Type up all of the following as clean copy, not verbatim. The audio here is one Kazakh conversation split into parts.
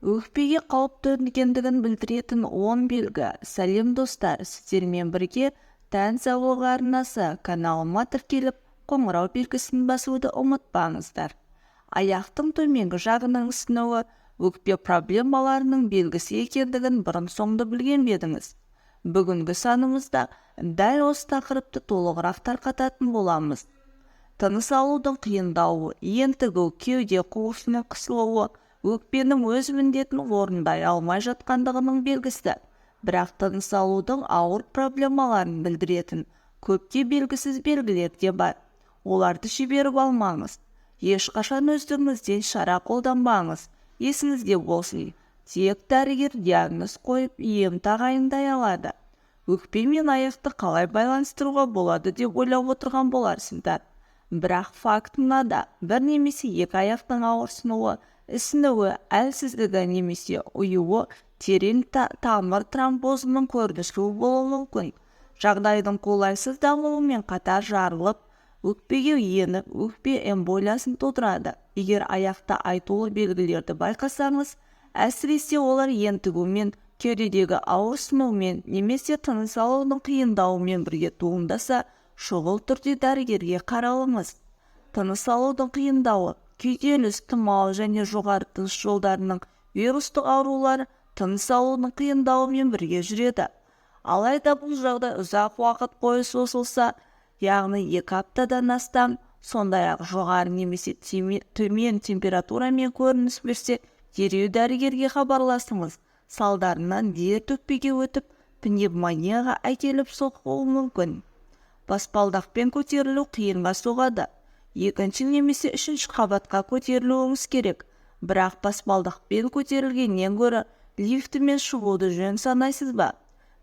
Өкпеге қауіп төнгендігін білдіретін 10 белгі. Сәлем, достар! Сіздермен бірге «Тән саулығы» арнасы. Каналыма тіркеліп, қоңырау белгісін басуды ұмытпаңыздар. Аяқтың төменгі жағының ісінуі өкпе проблемаларының белгісі екендігін бұрын-соңды білген бе едіңіз? Бүгінгі санымызда дәл осы тақырыпты толығырақ тарқататын боламыз. Тыныс алудың қиындауы, ентігу, кеуде қуысының қысылуы – өкпенің өз міндетін орындай алмай жатқандығының белгісі. Бірақ тыныс алудың ауыр проблемаларын білдіретін көпке белгісіз белгілер де бар. Оларды жіберіп алмаңыз. Ешқашан өздігіңізден шара қолданбаңыз. Есіңізде болсын, тек дәрігер диагноз қойып, ем тағайындай алады. Өкпе мен аяқты қалай байланыстыруға болады деп ойлап отырған боларсыздар. Бірақ факт мынада: бір немесе екі аяқтың ауырсынуы, ісінуі, әлсіздігі немесе ұюы терең тамыр тромбозының көрінісі болуы мүмкін. Жағдайдың қолайсыз дамуымен қатар жарылып, өкпеге еніп, өкпе эмболиясын тудырады. Егер аяқта айтулы белгілерді байқасаңыз, әсіресе олар ентігумен, кеудедегі ауырсынумен немесе тыныс алудың қиындауымен бірге туындаса, шұғыл түрде дәрігерге қаралыңыз. Тыныс алудың қиындауы. Күйзеліс, тұмау және жоғары тыныс жолдарының вирустық аурулары тыныс алудың қиындауымен бірге жүреді. Алайда бұл жағдай ұзақ уақыт бойы созылса, яғни 2 аптадан астам, сондай-ақ жоғары немесе төмен температурамен көрініс берсе, дереу дәрігерге хабарласыңыз. Салдарынан дерт өкпеге өтіп, пневмонияға әкеліп соғуы мүмкін. Баспалдақпен көтерілу қиынға соғады. Екінші немесе үшінші қабатқа көтерілуіңіз керек, бірақ баспалдақпен көтерілгеннен гөрі лифтімен шығуды жөн санайсыз ба?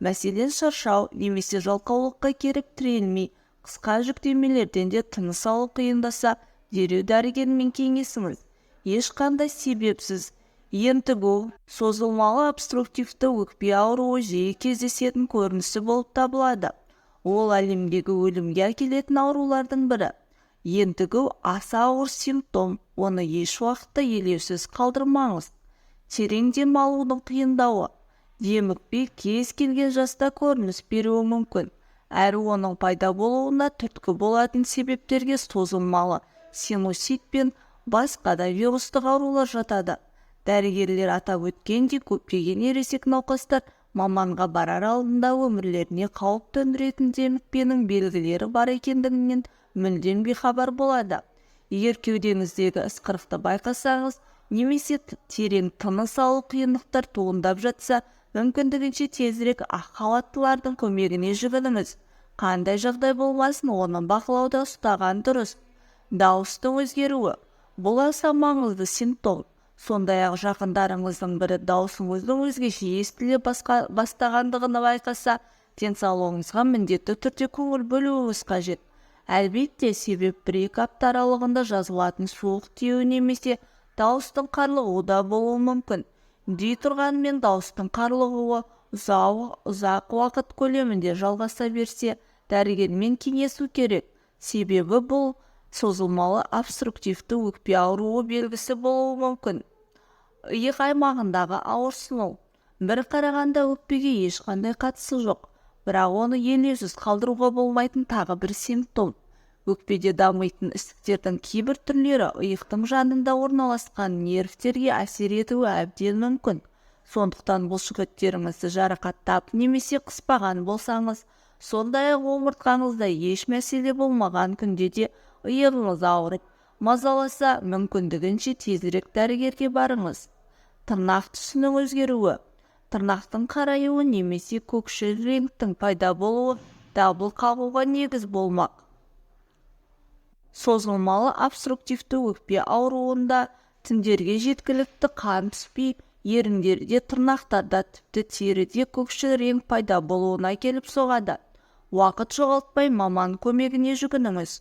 Мәселен, шаршау немесе жалқаулыққа келіп тірелмей, қысқа жүктемелерден де тыныс алу қиындаса, дереу дәрігермен кеңесіңіз. Ешқандай себепсіз ентігу созылмалы обструктивті өкпе ауруы жиі кездесетін көрінісі болып табылады. Ол әлемдегі өлімге әкелетін аурулардың бірі. Ентігу – аса ауыр симптом, оны еш уақытта елеусіз қалдырмаңыз. Терең дем алудың қиындауы. Демікпе кез келген жаста көрініс беруі мүмкін, әрі оның пайда болуына түрткі болатын себептерге созылмалы синусит пен басқа да вирустық аурулар жатады. Дәрігерлер атап өткендей, көптеген ересек науқастар маманға барар алдында өмірлеріне қауіп төндіретін демікпенің белгілері бар екендігінен мүлдем бейхабар болады. Егер кеудеңіздегі ысқырықты байқасаңыз немесе терең тыныс алу қиындықтар туындап жатса, мүмкіндігінше тезірек ақ халаттылардың көмегіне жүгініңіз. Қандай жағдай болмасын, оны бақылауда ұстаған дұрыс. Дауыстың өзгеруі – бұл аса маңызды симптом. Сондай-ақ жақындарыңыздың бірі даусыңыздың өзгеше естіле бастағандығын байқаса, денсаулығыңызға міндетті түрде көңіл бөлуіңіз қажет. Әлбетте, себеп 1-2 апта аралығында жазылатын суық тию немесе дауыстың қарлығуы да болуы мүмкін. Дей тұрғанмен, дауыстың қарлығуы ұзақ уақыт көлемінде жалғаса берсе, дәрігермен кеңесу керек, себебі бұл созылмалы обструктивті өкпе ауруы белгісі болуы мүмкін. Иық аймағындағы ауырсыну бір қарағанда өкпеге ешқандай қатысы жоқ, бірақ оны елеусіз қалдыруға болмайтын тағы бір симптом. Өкпеде дамитын ісіктердің кейбір түрлері иықтың жанында орналасқан нервтерге әсер етуі әбден мүмкін. Сондықтан бұлшықеттеріңізді жарақаттап немесе қыспаған болсаңыз, сондай-ақ омыртқаңызда еш мәселе болмаған күнде де иығыңыз ауырып, мазаласа, мүмкіндігінше тезірек дәрігерге барыңыз. Тырнақ түсінің өзгеруі. Тырнақтың қараюы немесе көкшіл реңктің пайда болуы дабыл қағуға негіз болмақ. Созылмалы обструктивті өкпе ауруында тіндерге жеткілікті қан түспей, еріндерде, тырнақтарда, тіпті теріде көкшіл реңк пайда болуына әкеліп соғады. Уақыт жоғалтпай маман көмегіне жүгініңіз.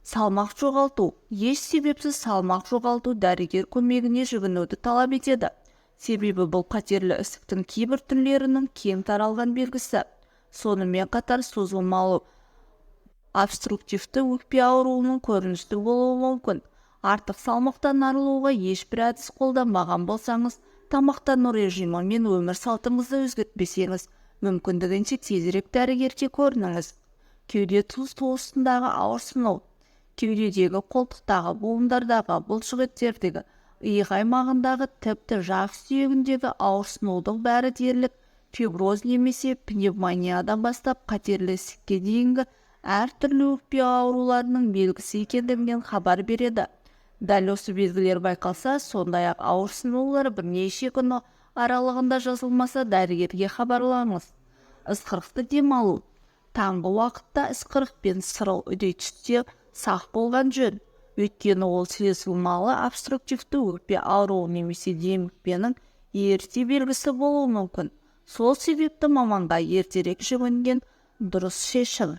Салмақ жоғалту. Еш себепсіз салмақ жоғалту дәрігер көмегіне жүгінуді талап етеді, себебі бұл қатерлі ісіктің кейбір түрлерінің кең таралған белгісі. Сонымен қатар созылмалы обструктивті өкпе ауруының көрінісі болуы мүмкін. Артық салмақтан арылуға ешбір әдіс қолданбаған болсаңыз, Тамақтану режимі мен өмір салтыңызды өзгертпесеңіз, мүмкіндігінше тезірек дәрігерге көрініңіз. Кеуде қуысындағы ауырсыну. Кеудедегі, қолтықтағы, буындардағы, бұлшықеттердегі, иық аймағындағы, тіпті жақ сүйегіндегі ауырсынудың бәрі дерлік фиброз немесе пневмониядан бастап қатерлі ісікке дейінгі әртүрлі өкпе ауруларының белгісі екендігінен хабар береді. Дәл осы белгілер байқалса, сондай-ақ ауырсынулар бірнеше күн аралығында жазылмаса, дәрігерге хабарлаңыз. Ысқырықты дем алу. Таңғы уақытта ысқырық пен сырыл үдей түссе, сақ болған жөн. Өйткені ол созылмалы обструктивті өкпе ауруы немесе демікпенің ерте белгісі болуы мүмкін. Сол себепті маманға ертерек жүгінген дұрыс шешім.